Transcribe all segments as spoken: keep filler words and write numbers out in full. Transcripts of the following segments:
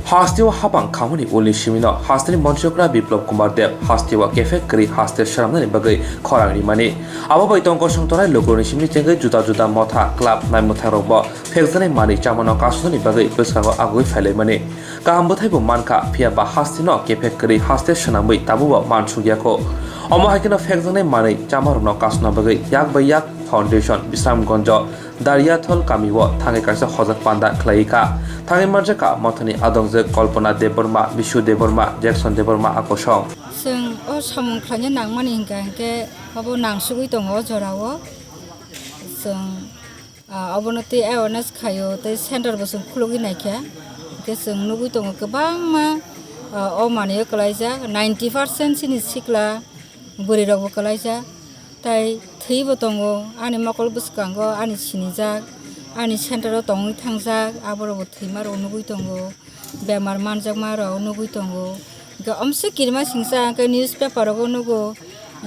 Hasteo hapang khamani ulni simino hasteni Montri Okra Biplop Kumar Deb hasteo kephek kwrwi haste swnamnani bagwi khorang rimani. Abo bai tong kosong torai lukurokni simi chengwi juda juda motha, club, naimwthangrokbo phekjaknai manwi chamano kasunani bagwi bwskango agwi phailaimani. Kaham bwthaibo mankha, phiya ba hasteno kephek kwrwi haste swnamwi tabukbo mansukyago. Omo hai kheno phekjaknai manwi chamarokno kasuna bagwi yak bai yak Foundation, Bisramganjo, Dariathol kamio thangwi kaisa hojak panda khlaiwi kha. Thangwi manjakha mothani adongjwk Kalpana Debbarma, Bishu Debbarma, Jackson Debbarma a kosong. Chwng o samung khlaina nangmani hinkha hinkhe abo nangsugwi tongo o jorao. Chwng, ah, obono tei awareness khaio, tei center bo chwng khulugwi naikha. Hinkhe chwng nugwi tongo kwbangma, ah, o manwio kwlaijak, ninety percent chini sikla bwrwirokbo kwlaijak. Tai thwibo tongo, ani mokol bwskango ani sinijak, ani center o tongwi thangjak, aborokbo thwima rok nugwi tongo, bemar manjakma rok nugwi tongo. Hinkhe omswk kirima singsa hinkhe newspaper rogo nugo,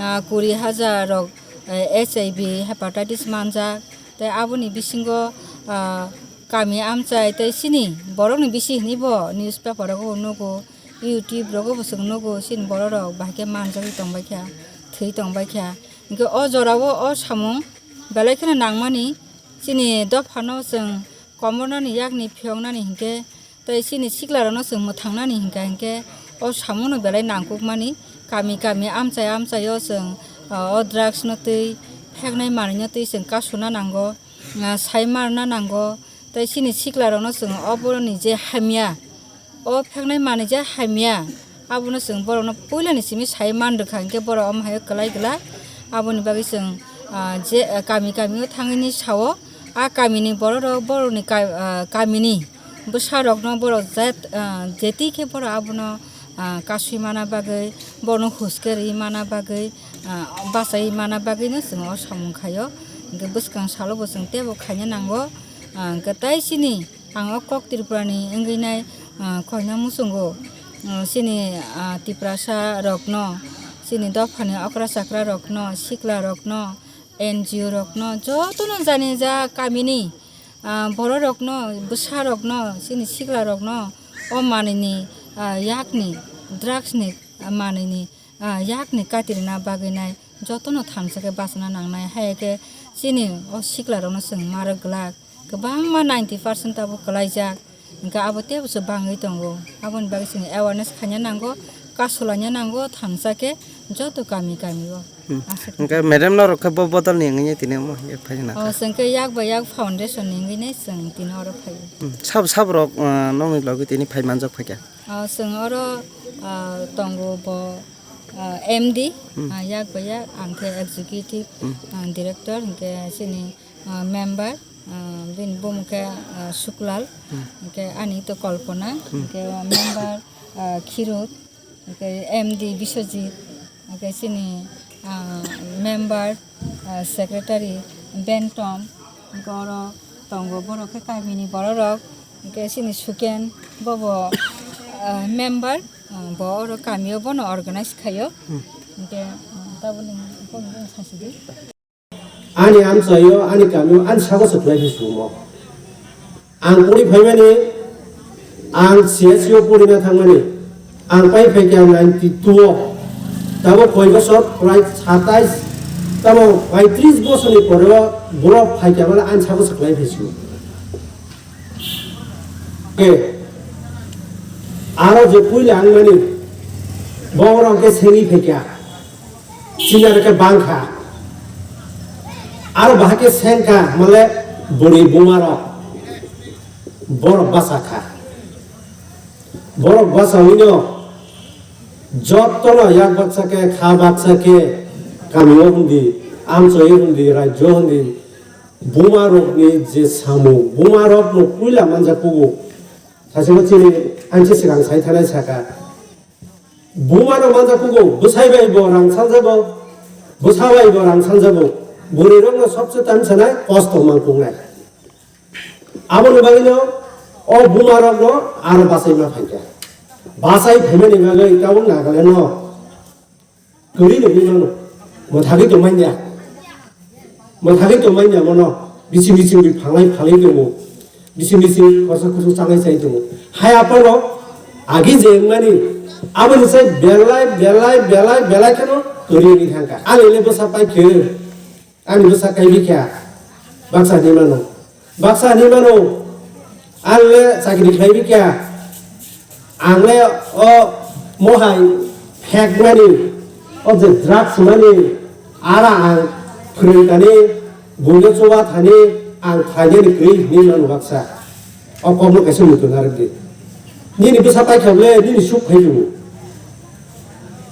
ah, kuri hajar rok, eh, H I V hepatitis manjak, tai aboni bisingo, ah, kami amchai tai chini borokni bisi hinwi bo newspaper rogo nugo. YouTube rogo bo chwng nugo, chini borok rok bahai khe manjagwi tongbai kha, thwi tongbai kha. Hinkhe o jorao o samung belai kheno nangmani, chini dophano chwng komornani yakni phiyoknani hinkhe tei chini sikla rokno chwng mwthangnani hinkha hinkhe o samungno belai nangkukmani. Kami kami amchai amchaio chwng, o drugs no twi, pheknai manwino twi chwng kasuna nango, sai marna nango. Tei chini sikla rokno chwng oboroni je hamya, o pheknai manwi je hamya, abono chwng borokno puilani simi sai man rwkha, hinkhe borok omo hai kwlai glak. Aboni bagwi chwng, ah, je, ah, kami kami o thangwi ni sao, a kamini borok rok borokni ka-, ah, kamini bwsa rokno borok jat, ah, jeti khe borok abono, ah, kasui mana bagwi, borokno huske rwi mana bagwi, ah, bachai mana bagwino chwng o samung khaio. Hinkhe bwskang salo bo chwng teibo khaina nango, ah, hinkhe tai chini Ang o kok Tripurani wngwi nai, ah, koina muchungo, ah, chini, ah, Tiprasa rokno, chini dophani okra chakra rokno, sikla rokno, N G O rokno, jotono jani ja kamini, ah, borok rokno, bwsa rokno, chini sikla rokno o manwini, ah, yakni, drugs ni, ah, manwini ah, yakni katirina bagwi nai jotono thansa khe bachana nangnai. Hai khe chini o sikla rokno chwng ma rwk glak, kwbangma ninety percent abo kwlaijak, hinkhe abo teibo se bangwi tongo. Aboni bagwi chwng awareness khaina nango, kasulaina nango, thansa khe joto kami kami o. Hmm. Aswk. Hinkhe madam norok khe bo bodol ni wngwi tini omo hai phai na o kha. Chwng khe yak bai yak foundation ni wngwi nai chwng tini oro phai o. Hmm. Sab sab rok, ah, nokni logi tini phai manjak phaikha. Ah, chwng oro, ah, tongo bo, ah, M D, Hmm. ah, yak bai yak, ang khe executive, Hmm. ah, director, hinkhe chini, ah, member, ah, bini bumung khe, ah, Suklal, Hmm. hinkhe ani to Kalpana, Hmm. hinkhe member, ah, Khirut, hinkhe M D Biswajit, hinkhe chini, ah, member, ah, secretary Bentom, hinkhe oro tongo borok khe kamini borok rok, hinkhe chini Suken bobo, ah, member, ah, bo oro kamio bono organize khaio. Hmm. Hinkhe, ah, taboni bumung bumung sasidi. Ani amchaio, ani kamio, ani sago se khlai phi sumo. Ang pori phaimani, ang C S C o porina thangmani, ang pai phaikha ninety two o, tabo koi bosor, prai satais, tamo paitris bosorni poreo borok phaikha mani ang sago se khlai phaisio. Ke, aro je puila ang mani, borok ke sengi phaikha. Chini aro khe bang kha. Aro bahai khe seng kha, mole bwrwi buma rok. Borok basa kha. Borok basa wino jotono yak baksa khe, kha baksa khe, kamio hundi, amchoi hundi, rajyo hundi, buma rokni je samung, buma rokno puila manjak kugo. Sasima chini ansi swkang sai thanai saka. Buma no manjak kugo, bwsai bai bo rang sanjago, bwsa bai bo rang sanjago, bwrwi rok no sobse time sanai kosto mang kungnai. Aboni bagwi no o buma rok no aro bachai ma phaikha. Bachai phaimani bagwi tabuk Nagaland no kwrwi nugwi mano, mwthagwi tongmanya. Mwthagwi tongmanya mono bising bising bi phalai phalai tongo. Bising bising kosa kusu changai chai tongo. Hai aphano Agi je wngmani, aboni sai belai, belai, belai, belai kheno kwrwi wngwi thangkha. Ani le bwsa paikhe, ani bwsa kaibi kha, baksa hinwi mano. Baksa hinwi mano, ang le chakri khlaibi kha, ang le o mohai phekmani, o je drugs mani, ara ang phwrwngkani, buino chuba thani, ang khlainani kwrwi hinwi mano baksa. O kokno kaisa muitu narwk di. Nini bwsa paikha le, nini suk phai tongo.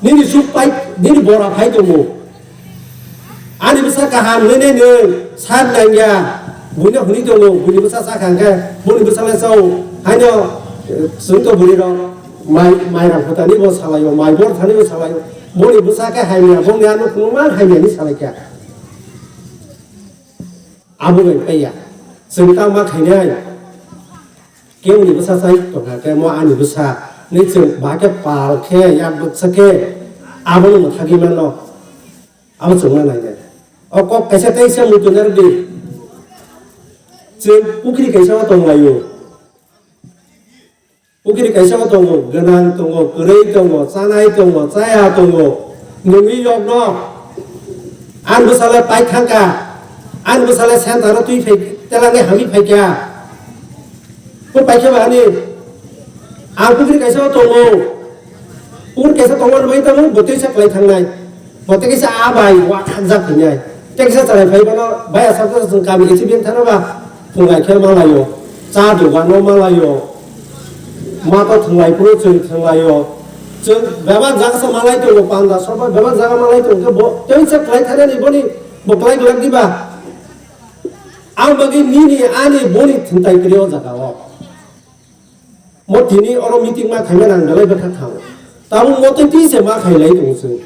Nini suk pai, nini bora phai tongo. Ani bwsa kaham hinwi nini sak nangya. Buino hwnwi tongo, buini bwsa sakha hwnkhe, boni bwsa le chao. Haino, eh, chwng to bwrwi rok, mai, mai rang phutani bo salaio, mai bor thani bo salaio. Boni bwsa khe hamya, boni ano khuluma hamya ni salaikha. Abo bai paiya. Chwng tamo khainai. Keboni bwsa chai tongkha, khe mo ani bwsa. Ni chwng ba khe pal khe, yak bwksa khe, abono mwthagwi mano. Abo chwngma nainai. O kok kaisa tei se muitu narwk di. Chwng pukri kaisa o tonglaio. Pukri kaisa o tongo, gwnang tongo, kwrwi tongo, chanai tongo, chaya tongo. Nungwi yokno. Ang bwsale pai thangkha. Ang bwsale sentaro twi phai, telangwi hamwi phaikha. Bo paikha ba ani. Ang pukri kaisa o tongo. Pukri kaisa tongo, nungwi tongo, bo twi sa klai thangnai. Bo tei kaisa a bai wa khanjak hinai. Tei kaisa chwrai phai bono bai aswk chwng kami kaisa beng thano ba phungai khe malaio. Cha dogano malaio. Ma to thwnglai phuru chwng thwnglaio. Chwng bebak jaga sa malai tongo panda soba bebak jaga malai tongo khe bo tei sa klai thani boni bo klai glak diba. Ang bagwi nini ani boni thwngtai kwrwi o jaga o. Mo tini oro meeting ma khaimani ang belai bwkha thango. Tabuk mo tei twi se ma khailai tongo chwng.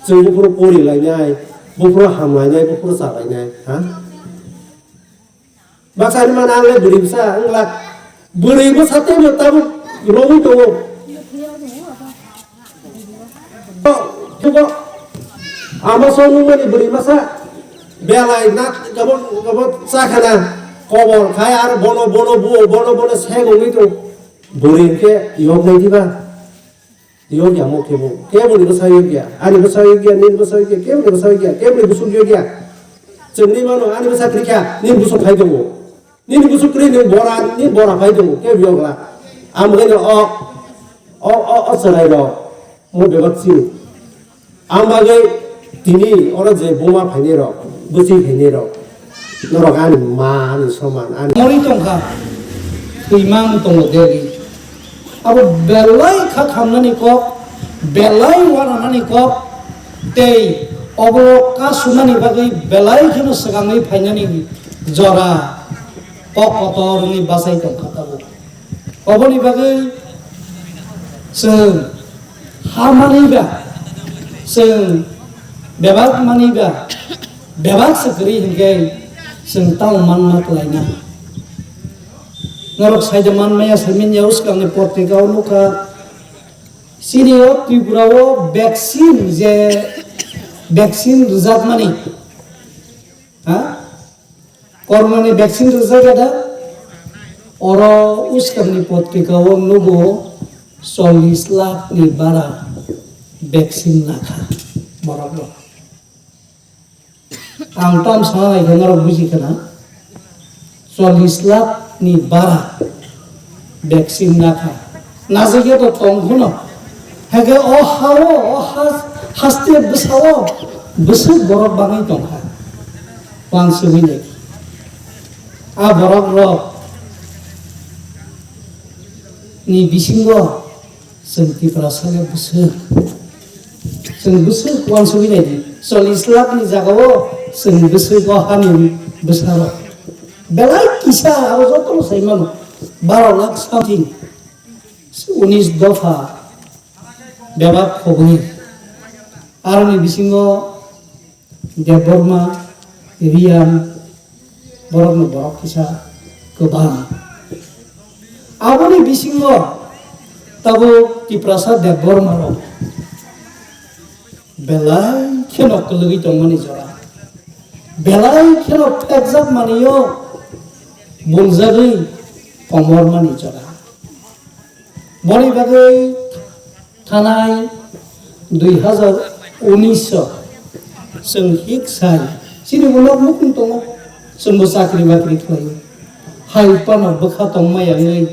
Chwng buphuru pori lainai, buphuru ham lainai, buphuru cha lainai, ha? Baksa hinwi mano ang le bwrwi bwsa wng glak. Bwrwi bwsa teibo tabuk romwi tongo. Thugo, ama song nungmani bwrwi masa belai na kabo kabo chakhana kobor khai aro bono bono buo bono bono seng wngwi tong bwrwi hwnkhe yok nai diba? Yok ya mo kebo, kebo ni bwsa yok ya, ani bwsa yok ya, nini bwsa yok ya, kebo ni bwsa yok ya, kebo ni bwswk yok ya. Chwngni mano ani bwsa kwrwi kha, nini bwswk phai tongo. Nini bwswk kwrwi nwng bora, nini bora phai tongo, kebo yok la. Ang bagwi no o, o, o, o chwrai rok, mo bebak chini. Ang bagwi tini oro je buma phainai rok, bwchwi phainai rok, norok ani ma ni soman, ani. Mori tongkha, thwimang tongo deri. Abo belai kha khamnani kok, belai wananani kok, tei obo kasunani bagwi belai kheno swkangwi phainani jora kok kotor wngwi bachai tongkha tabuk. Oboni bagwi chwng ha manwi ba, chwng bebak manwi ba, bebak se kwrwi hinkhe chwng tamo manma kwlaina. Norok saida manmaya, saimanya, o swkangni potrika o nukha, chini o Tripura o vaccine je vaccine rwjakmani, ha? Corona ni vaccine rwjak ya da? Oro uskang ni potrika o nugo chollish lakh ni bara vaccine nakha borok rok. Ang tam sana nai khe norok buji khana chollish lakh ni bara vaccine nakha. Najagya to tong phano. Hake o hao, o has-, haste bwsao bwswk borok bangwi tongkha. Wansugwi nai. A borok rok ni bisingo chwng Tiprasa le bwswk. Chwng bwswk wansugwi nai di. Chollish lakh ni jagao chwng bwswk o hani bwsarok. Belai kisa aro jotono sai mano. Baro lakh something. Unis dopha bebak khobwi. Aroni bisingo Debbarma, Riyan, borokno borok kisa kwbang. Aboni bisingo tabuk Tiprasa Debbarma rok belai kheno kwlwgwi tongmani jora. Belai kheno phekjak manio bungjagwi tongmormani jora. Boni bagwi thanai dui hazar unis o chwng hik sai chini bo nok nukhung tongo, chwngbo chakri bakri khlaio. Hai phano bwkha tongma yangwi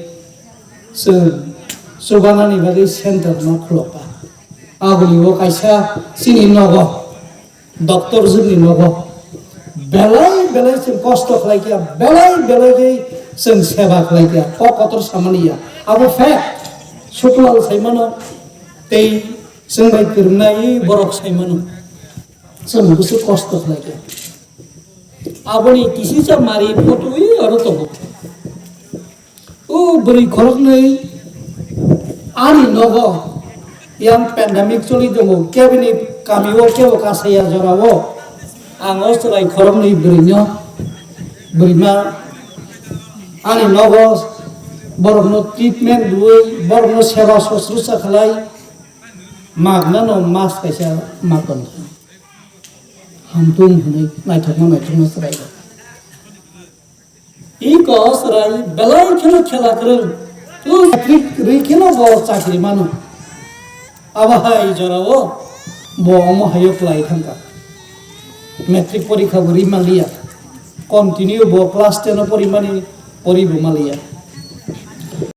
chwng chubanani bagwi center no khulokha. Aboni bo kaisa chini nogo, doctor jwkni nogo belai belai chwng kosto khlai kha, belai belai khe chwng seba khlai kha, kok kotor samani ya. Abo fact, Suklal saimano tei chwng bai kwrwngnai borok saimano chwng bwswk kosto khlai kha. Aboni kisisa mari photo wi oro tongo. O bwrwi khoroknwi ani nogo yang pandemic choli tongo, kebini kamio kebo kasaya jorao ang o chwrai khoroknwi bwrwino bwrwima ani nogo borokno treatment rwwi borokno seba sosrusa khlai magnano mas kaisa ma tongkha. Hamtung hwnwi naithokma naithokma chwraio. Iko chwrai belai kheno khela kwrwng. Tu matric rwi kheno bo chakri mano. Abo hai jorao bo omo haio kwlai thangkha. Matric porikha bo rwi manliya. Continue bo class ten o porimani poribo manliya.